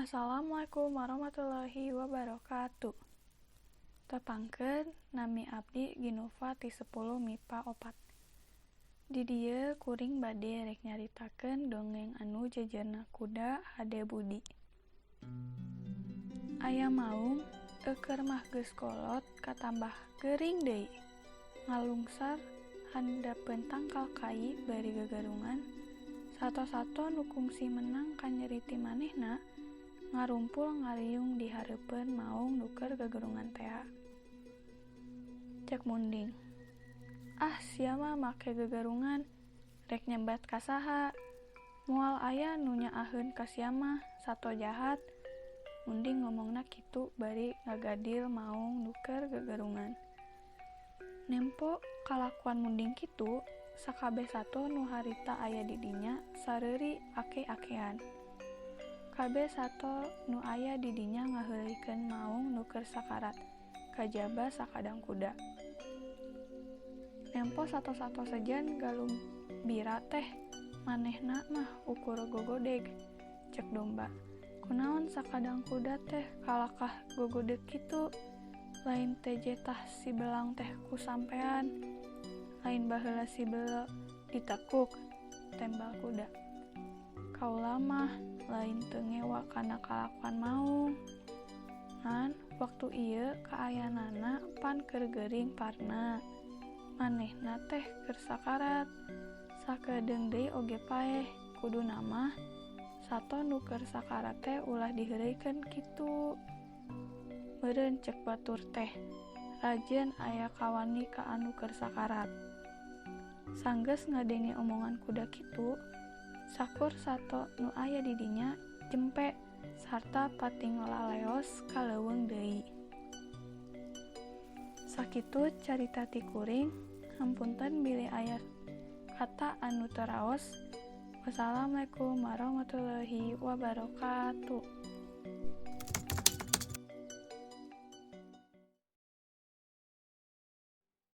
Assalamualaikum warahmatullahi wabarakatuh. Tepangkeun nami abdi Ginova ti 10 MIPA 4. Di dieu kuring bade rek nyaritakeun dongeng anu jejerna kuda hade budi. Aya maung eukeur mah geus kolot katambah gering deui. Ngalungsar handapeun tangkal kai bari gagarungan. Sato-sato nu kungsi menang kanyeri ti manehna ngarumpul ngariung di hareupeun maung nu keur gagarungan tea. Cek munding, "Ah, sia mah make gagarungan, rek nyebat ka saha? Moal aya nu nyaaheun ka sia mah, sato jahat." Munding ngomongna kitu bari ngagadil maung nu keur gagarungan. Nempo kalakuan munding kitu, sakabeh sato nu harita aya di dinya sareuri ake-akean. Kabeh sato nu aya di dinya ngaheureuykeun maung nu keur sakarat, kajaba sakadang kuda. Nempo sato-sato sejen galumbira teh, manehna mah ukur gogodeg, cek domba. Kunaon sakadang kuda teh kalakah gogodeg kitu? Lain teje tah si belang teh ku sampean. Lain baheula si belo ditekuk, tembal kuda. Kaula mah lain teu ngewa kana kalakuan maung. Ngan waktu ieu kaayaanana pan keur gering parna. Manehna teh keur sakarat. Sakedeung deui oge paeh. Kuduna mah sato nu keur sakarat teh ulah diheureuykeun kitu. Meureun cek batur teh rajin aya kawani ka anu keur sakarat. Sanggeus ngadenge omongan kuda kitu, sakur sato nu aya di dinya jempe sarta patinglaleos ka leuweung deui. Sakitu carita ti kuring, hapunten bilih aya kata anu teu raos. Wassalamualaikum warahmatullahi wabarakatuh.